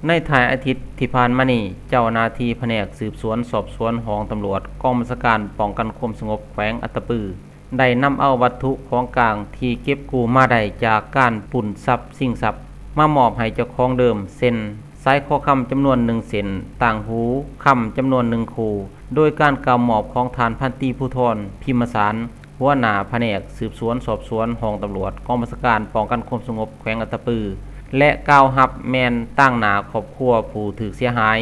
ໃນທ້າຍອາທິດທີ່ຜ່ານມານີ້, ເຈົ້າໜ້າທີ່ພະແນກສືບສວນສອບສວນຫ້ອງຕຳຫຼວດ ກອງບັນຊາການປ້ອງກັນຄວາມສະຫງົບແຂວງອັດຕະປື ໄດ້ນຳເອົາວັດຖຸຂອງກາງທີ່ເກັບກູ້ມາໄດ້ຈາກການປຸ້ນຊັບຊິງຊັບ ມາມອບໃຫ້ເຈົ້າຂອງເດີມ ເຊັ່ນ ສາຍຄໍຄຳຈຳນວນໜຶ່ງເສັ້ນ, ຕ່າງຫູຄຳຈຳນວນໜຶ່ງຄູ່, ໂດຍການກ່າວມອບຂອງທ່ານພັນຕີ ພູທອນ ພິມມະສານ ຫົວໜ້າພະແນກສືບສວນສອບສວນຫ້ອງຕຳຫຼວດ ກອງບັນຊາການປ້ອງກັນຄວາມສະຫງົບແຂວງອັດຕະປື ແລະ ກ່າວຮັບແມ່ນຕາງໜ້າຄອບຄົວຜູ້ຖືກເສຍຫາຍ.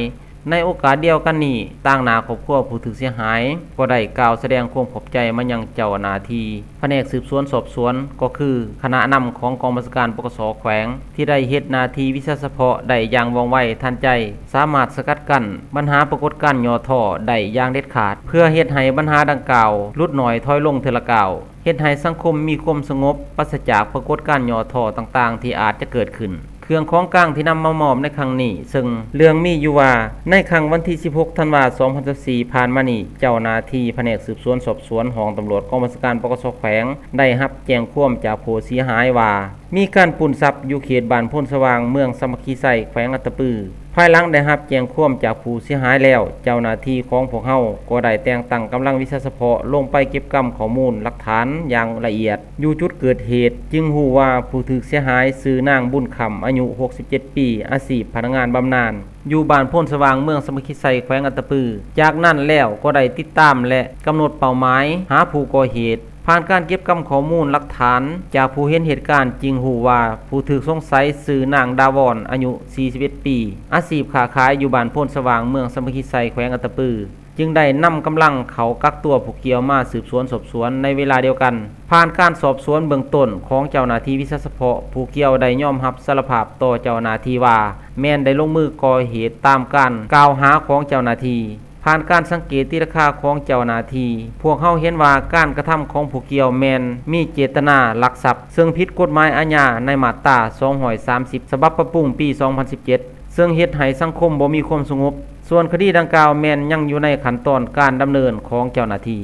ໃນໂອກາດດຽວກັນນີ້, ຕາງໜ້າຄອບຄົວຜູ້ຖືກເສຍຫາຍກໍໄດ້ກ່າວສະແດງຄວາມຂອບໃຈມາຍັງເຈົ້າໜ້າທີ່ພະແນກສືບສວນສອບສວນ ກໍຄືຄະນະນຳຂອງກອງບັນຊາການ ປກສ ແຂວງ ທີ່ໄດ້ເຮັດໜ້າທີ່ວິຊາສະເພາະໄດ້ຢ່າງວ່ອງໄວທັນໃຈ, ສາມາດສະກັດກັ້ນບັນຫາປາກົດການຫຍໍ້ທໍ້ໄດ້ຢ່າງເດັດຂາດ, ເພື່ອເຮັດໃຫ້ບັນຫາດັ່ງກ່າວຫຼຸດໜ້ອຍຖອຍລົງເທື່ອລະກ້າວ. ເຮັດໃຫ້ສັງຄົມມີຄວາມສະຫງົບ, ປາສະຈາກປາກົດການຫຍໍ້ທໍ້ຕ່າງໆທີ່ອາດຈະເກີດຂຶ້ນ. ເຄື່ອງຂອງກາງທີ່ນຳມາມອບໃນຄັ້ງນີ້ ເຊິ່ງເລື່ອງມີຢູ່ວ່າ ໃນຄ່ຳວັນທີສິບຫົກ ທັນວາ ສອງພັນຊາວສີ່ ຜ່ານມານີ້, ເຈົ້າໜ້າທີ່ພະແນກສືບສວນສອບສວນຫ້ອງຕຳຫຼວດກອງບັນຊາການ ປກສ ແຂວງ ໄດ້ຮັບແຈ້ງຄວາມຈາກຜູ້ເສຍຫາຍວ່າ ມີການປຸ້ນຊັບຢູ່ເຂດບ້ານໂພນສະຫວ່າງ ເມືອງສາມັກຄີໄຊ ແຂວງອັດຕະປື. ພາຍຫຼັງໄດ້ຮັບແຈ້ງຄວາມຈາກຜູ້ເສຍຫາຍແລ້ວ, ເຈົ້າໜ້າທີ່ຂອງພວກເຮົາກໍໄດ້ແຕ່ງຕັ້ງກຳລັງວິຊາສະເພາະລົງໄປເກັບກຳຂໍ້ມູນຫຼັກຖານຢ່າງລະອຽດຢູ່ຈຸດເກີດເຫດ, ຈຶ່ງຮູ້ວ່າຜູ້ຖືກເສຍຫາຍຊື່ນາງ ບຸນຄຳ ອາຍຸຫົກສິບເຈັດປີ, ອາຊີບພະນັກງານບຳນານ ຢູ່ບ້ານໂພນສະຫວ່າງ ເມືອງສາມັກຄີໄຊ ແຂວງອັດຕະປື. ຈາກນັ້ນແລ້ວກໍໄດ້ຕິດຕາມ ແລະ ກຳນົດເປົ້າໝາຍຫາຜູ້ກໍ່ເຫດ. ຜ່ານການເກັບກຳຂໍ້ມູນຫຼັກຖານຈາກຜູ້ເຫັນເຫດການ ຈຶ່ງຮູ້ວ່າຜູ້ຖືກສົງໄສຊື່ນາງ ດາວອນ ອາຍຸສີ່ສິບເອັດປີ, ອາຊີບຄ້າຂາຍຢູ່ບ້ານໂພນສະຫວ່າງ ເມືອງສາມັກຄີໄຊ ແຂວງອັດຕະປື, ຈຶ່ງໄດ້ນຳກຳລັງເຂົ້າກັກຕົວຜູ້ກ່ຽວມາສືບສວນສອບສວນໃນເວລາດຽວກັນ. ຜ່ານການສອບສວນເບື້ອງຕົ້ນຂອງເຈົ້າໜ້າທີ່ວິຊາສະເພາະ, ຜູ້ກ່ຽວໄດ້ຍອມຮັບສາລະພາບຕໍ່ເຈົ້າໜ້າທີ່ວ່າ ແມ່ນໄດ້ລົງມືກໍ່ເຫດຕາມການກ່າວຫາຂອງເຈົ້າໜ້າທີ່. ຜ່ານການສັງເກດຕີລາຄາຂອງເຈົ້າໜ້າທີ່, ພວກເຮົາເຫັນວ່າການກະທຳຂອງຜູ້ກ່ຽວແມ່ນມີເຈດຕະນາລັກຊັບ, ເຊິ່ງຜິດກົດໝາຍອາຍາໃນມາດຕາສອງຮ້ອຍສາມສິບ ສະບັບປັບປຸງປີສອງພັນສິບເຈັດ, ເຊິ່ງເຮັດໃຫ້ສັງຄົມບໍ່ມີຄວາມສະຫງົບ. ສ່ວນຄະດີດັ່ງກ່າວແມ່ນຍັງຢູ່ໃນຂັ້ນຕອນການດຳເນີນຂອງເຈົ້າໜ້າທີ່.